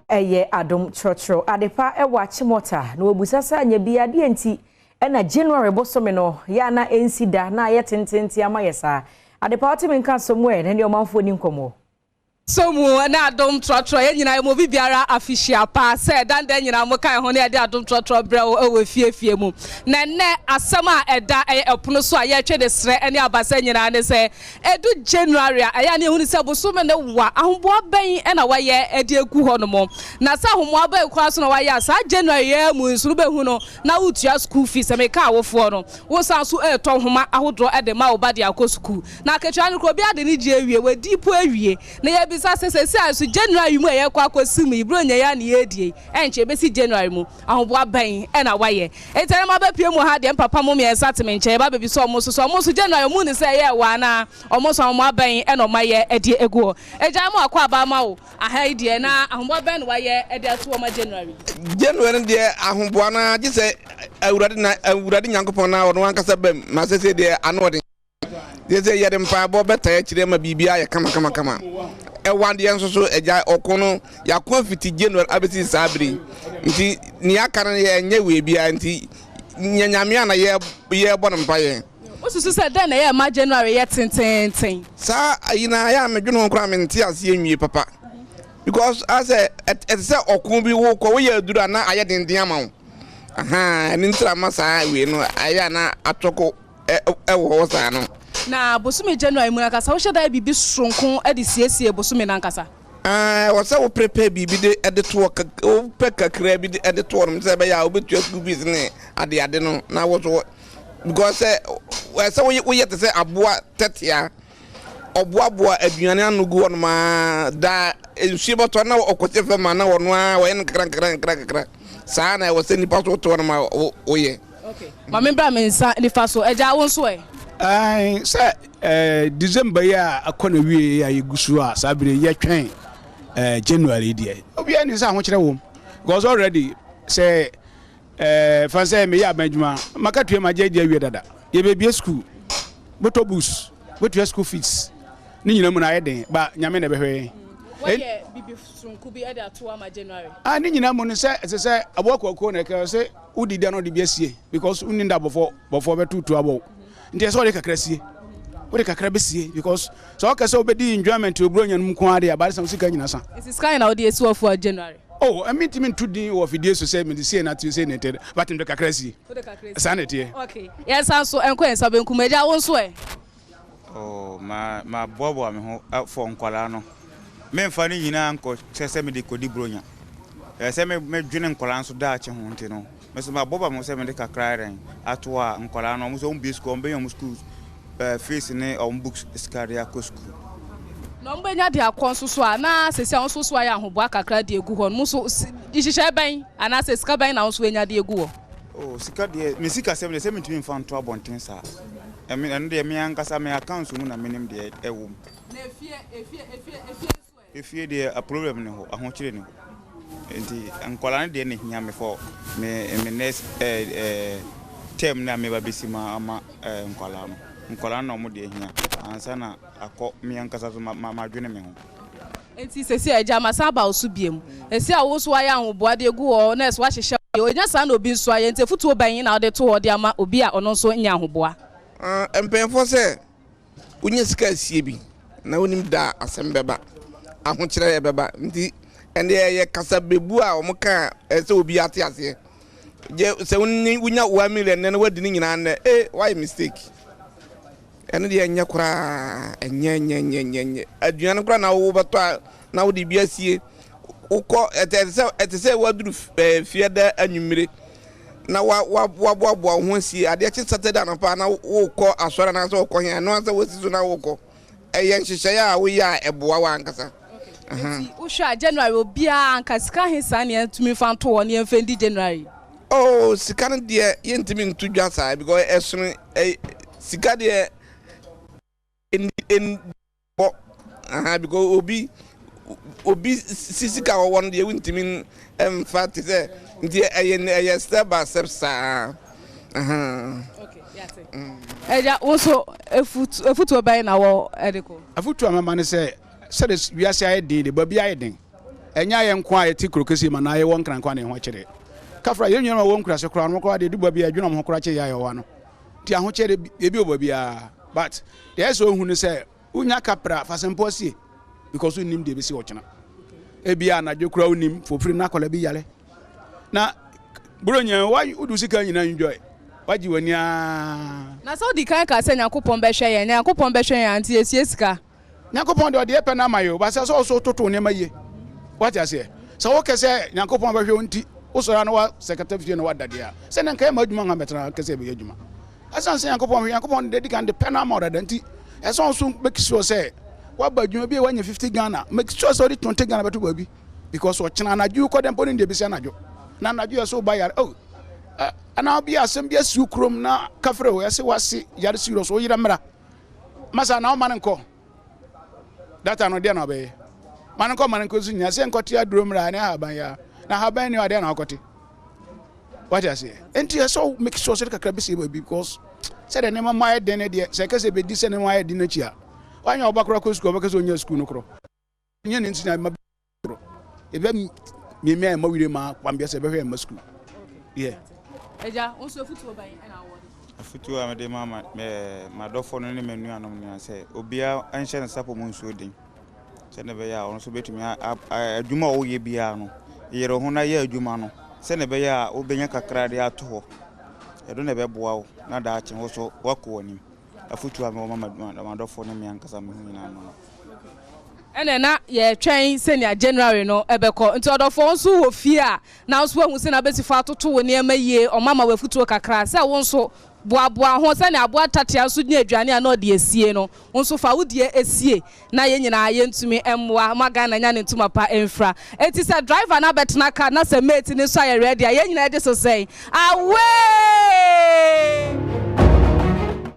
Ɛyɛ Adom Trɔtrɔ Adepa wɔ Achimota na wɔbisa sɛ anya bi adeɛ nti ɛna January bosome no yɛ a na ɛnsi da na ayɛ tententen ama yɛ saa. Adepa, wote me nka so mu ɛ na ne ɔmanfoɔ ni nkɔmmɔ. So mu ne Adom Trɔtrɔ, yɛn nyinaa yɛma obi biara afihyia pa sɛ dandan nyinaa mo kae ho ne yɛde Adom Trɔtrɔ brɛ wo wɔ fiefie mu. Na ɛnnɛ asɛm a ɛda ɛyɛ ɛpono so a yɛretwe de serɛ ne abasa nyinaa ne sɛ ɛdu January a, ɛyɛ a ne yɛhunu sɛ bosome no wa ahoboa bɛn na wayɛ de agu hɔ nom. Na sɛ ahomoa bɛn koraa so na wayɛ a, saa January yi ara mu nso no wobɛhu no na woretua school fees. Sɛ meka awofoɔ no, wosan so retɔ nhoma ahodoɔ de ma wo ba de akɔ sukuu. Na akatua no koraa obiara de ne gye awie, wadi mpo awie. Na yɛbisa sɛ, seesei a nso January mu a yɛrekɔ akɔsi mu yi, Buronya yi ara na yɛredi yi, ɛnkyɛ ɛbɛsi January mu, ahoboa bɛn na woayɛ? Enti ɛnnɛ mabɛpue mu ha deɛ, me papa mo mmiɛnsa te me nkyɛn, yɛba abɛbisa wɔn nso sɛ wɔn nso January wɔn hu no sɛ ɛyɛ ɛwɔ anaa? Wɔn nso ahoboa bɛn na wɔayɛ de agu hɔ? Agya, mo akɔ aba ama wo aha yi deɛ, na ahoboa bɛn na woayɛ de ato hɔ ma January yi? January no deɛ, ahoboa no ara, gye sɛ Awurade na Awurade Nyankopɔn no ara ɔno ankasa bam, na seesei deɛ ano ɔden. Seesei yɛde mpaebɔ bɛtaa akyire ama biribiara ayɛ kamakamakama. Ɛwa deɛ nso so, agya, ɔko no, yɛako afiti January abɛsi saa bere yi. Nti nea aka no yɛnyɛ wei biara nti, nyɛ Nyame a na yɛrebɔ no mpaeɛ. Wosusu sɛ dɛn na ɛyɛ ma January yɛ tenteenten? Saa ayi no ayɛ a medwene ho koraa mente aseɛ nwie papa because asɛ ɛte sɛ ɔko bi wokɔ woyɛ aduru a na ayɛ denden ama wo. Ahaa, ɛno nti na ama saa wei no ayɛ a na atɔko wɔ hɔ saa no. Na bosome January mu no ankasa, wohyɛ da yɛ biribi soronko de siesie bosome no ankasa? Aane, ɛwɔ sɛ wo prepare biribi de de to hɔ, wopɛ kakraa bi de to hɔ nom sɛ ɛbɛyɛ a wobɛtua school fees ne adeade no na wo so, because sɛ ɛsɛ woyɛ te sɛ aboa tɛtea, ɔboaboa aduane ano gu hɔ nom ara daa nsuo bɛtɔ na ɔkɔte fam a na ɔno ara ɔyɛ no nkakra nkakra nkakra nkakra saa na ɛwɔ sɛ nipa so wote hɔ nom a woyɛ. Okay. Ma me bra me nsa nifa so. Agya, wo nso ɛ? Ae, sɛ eh, December yi a akɔ na wie a yɛgu so a saa bere yɛtwɛn eh, January deɛ obiara nim sɛ ahokyerɛ wom because already sɛ eh, fa sɛ meyɛ aban adwuma makatua magye adi awie dada yɛbɛbie school bɛtɔ books bɛtua school fees ne nyina mu no ayɛ den ba Nyame na ɛbɛhwɛ yɛn. Wɔyɛ bibi soronko bi de ato ama January. Ah, ne nyina mu no sɛ ɛsɛ sɛ aboa kuakuo na ɛkɛ sɛ wodi da na ɔde bi asie because wonni da bɔfɔ bɔfɔ bɛto tu abɔ wo nti ɛsɛ ɔde kakra sie wode kakra bɛsie because sɛ ɔkɛ sɛ wobɛdi enjoyment wɔ buronya no mu nko ara deɛ abade sɛ wo sika nyina sa. Nti sika yɛ na wode asi wɔ for January? Oh, ɛmi ntumi nto din wɔ fidie so sɛ mede sie na te sei na ɛteɛ but mede kakra sie. Wode kakra sie. Saa na ɛteɛ. Okay, yɛnsan so nkɔ yɛn nsa benkum. Agya, wo nso ɛ? Oh, ma maboaboa me ho for nkwadaa no. Memfa ne nyinaa nkɔ kyerɛ sɛ mede kɔdi Buronya. Ɛsɛ sɛ me medwene nkwadaa nso daakye ho nti no, me nso maboaboa me ho sɛ mede kakra ayɛ dɛn ato hɔ a nkwadaa no, wɔn nso wɔbue sukuu a, wɔbɛnya wɔn sukuu eh, fees ne wɔn books sika de akɔ sukuu. Na wɔbɛnya de akɔ nso so a, na seesei a wo nso so ayɛ ahoboa kakra de agu hɔ no, mo nso nhyehyɛe bɛn anaasɛ sika bɛn na wo nso anya de agu hɔ? Oh, sika deɛ, me sikasɛm deɛ sɛ mentumi mfa nto abɔnten saa. Ɛme, ɛno deɛ me ankasa me accounts mu na menim deɛ ɛwɔ mu. Na efie, efie, efie, efie nso ɛ? Efie deɛ a problem nni hɔ, ahokyere nni hɔ. Nti nkwadaa no deɛ na ehia me for me me next eh, eh, term no a meba bɛsi mu ama eh, nkwadaa no. Nkwadaa no na wɔn deɛ hia ansa na akɔ me ankasa so ma, ma, madwene me ho. Enti seesei Agya, masan aba wo so biom. Seesei a wo nso woayɛ ahoboa de agu hɔ, nurse, woahyehyɛ wo deɛ, ɛnyɛ saa na obi nso ayɛ, enti afotuo bɛn na wode to hɔ de ama obi a ɔno nso nyɛ ahoboa? Mpanyinfoɔ sɛ wonya sika asie bi na wonim da a asɛm bɛba, ahokyerɛ ɛbɛba nti ɛndeɛ ɛyɛ kasa bebu a wɔn ka a ɛsɛ sɛ obiara te aseɛ. Gye sɛ wonya 1 million nnɛ na woadi ne nyinaa nnɛ, ee woayɛ mistake. Ɛno deɛ ɛnyɛ koraa, ɛnyɛ nyɛ nyɛ nyɛ nyɛ. Aduane koraa na wobɛtɔ a na wode bi asie. Wokɔ ɛte sɛ ɛte sɛ woaduru ɛɛ fiada anwummere na wa wa waboaboa wo ho asie. Adeɛ kye Saturday anɔpa na wokɔ asɔre anaasɛ wokɔ he a, ɛno ara sɛ woasi so na wokɔ. Ɛyɛ nhyehyɛeɛ a woyɛ a ɛboa wo ankasa. Nti wohwɛ a January obiara anka sika he saa ne yɛntumi mfa nto hɔ ne yɛmfa ndi January? Oh, sika no deɛ yɛntumi nto dwa saa because ɛsono ɛ sika deɛ ɛni ɛni bɔ aha because obi si sika a ɔwɔ no deɛ wontumi mfa te sɛ nti ɛyɛ step by step saa aha. Ɛgya, wo nso efutuo bɛn na wɔ ɛde kɔ? Afotu a mɛma ne sɛ sɛde wiase ayɛ den de baabi ayɛ den. Ɛnyɛ ayɛ nko a yɛte kuro kɛseɛ mu anaa yɛwɔ Nkran nko a na yɛn ho akyere. Kafra, yɛn nuanom a wɔwɔ nkuraase koraa no, wɔn koraa deɛ ɛdu baabi a yɛdwene wɔn ho koraa kyɛn yɛn a yɛwɔ ha no. Nti ahokyere deɛ ebi wɔ baabiara. But deɛ ɛyɛ sɛ wohu ne sɛ, wonya kapra a, fa asɛmpa sie because wonnim deɛ ɛbɛsi ɔkyena. Ebia anadwo koraa wonnim, fofiri na akwadaa bi yare. Na Buronya, wode wo sika nyinaa enjoy, wagye w'ani ara. Na sɛ wodi kan ka sɛ Nyankopɔn bɛhwɛ yɛn, Nyankopɔn bɛhwɛ yɛn a, nti yɛsie sika? Nyankopɔn deɛ ɔde yɛ pɛ no ama yɛ o, but sɛ sɛ ɔso toto nneɛma yie. Wate aseɛ? Sɛ wokɛ sɛ Nyankopɔn bɛhwɛ wo nti, wosɔre a na wasɛ kata fie na wada deɛ a, sɛ na nka yɛmma adwuma nka bɛtena ha kɛ sɛ yɛbɛyɛ adwuma. Ɛsiane sɛ Nyankopɔn hwɛ, Nyankopɔn de adi kan de pɛ no ama wo dada nti, ɛsɛ sɛ ɔso make sure sɛ woaba adwuma bi a woanya 50 Ghana, make sure sɛ wode 20 Ghana bɛto baabi because ɔkyena anadwo wokɔ dɛ mpo ne deɛ ɛbɛsi anadwo. Na anadwo yɛ sɛ woba yare, oh, anaa bi asɛm bi asi wo kurom na kafrɛ o, ɛsɛ wase yare serious, wo yerɛ mmra. Masa na ɔma no nkɔ. Data no deɛ na ɔbɛyɛ. Ma no nkɔ ma no nkɔ nso nyina sɛ nkɔte aduro mmra ne ahaban ya. Na ahaban ni adeɛ na ɔkɔte. Wate aseɛ? Nti ɛsɛ wo make sure sɛ kakra bɛsie baabi because sɛdeɛ nneɛma mu ayɛ den no deɛ sɛ ɛka sɛ bɛdi sɛ nneɛma ayɛ den no akyi a wanyɛ ɔba koraa kɔ sukuu ɔbɛka sɛ ɔnya sukuu no korɔ. Nyɛ ne nti na ɛma koro. Ebe miamia ɛma wire ma kwambea sɛ ɛbɛhwɛ ɛma sukuu. Yeah. Agya, wo nso afutuo bɛn ɛna wowɔ de? Afutuo a mede ma ma m'adɔfoɔ no ne m'anuanom nyinaa sɛ obiara nhyɛ ne sapɔ mu nsuo den sɛdeɛ ɛbɛyɛ a ɔno nso bɛtumi adwuma a ɔyɛ biara no yere ho na yɛ adwuma no sɛdeɛ ɛbɛyɛ a wobɛnya kakra de ato hɔ ɛno na ɛbɛboa wo na daakye wo so woakɔ w'anim. Afotu a mewɔ ma m'adɔfoɔ ne me ankasa me ho nyinaa no. Ɛna na yɛretwɛn sɛnea January no bɛkɔ. Nti ɔdɔfoɔ wo nso wɔ fie a, na wo nso woahu sɛnea wobɛsi fa atoto wo nneɛma yie, ɔma ma wo afutuo kakra sɛ wo nso boaboa ho sɛnea aboa tatea nso nya aduane a na ɔde asie no, wo nso fa wo deɛ sie na yɛn nyinaa yɛntumi mmoa ma Ghana nya ne ntoma pa mfira. Enti sɛ driver no abɛtena car na sɛ mate no nso ayɛ ready a, yɛn nyinaa yɛgye so sɛn? Away!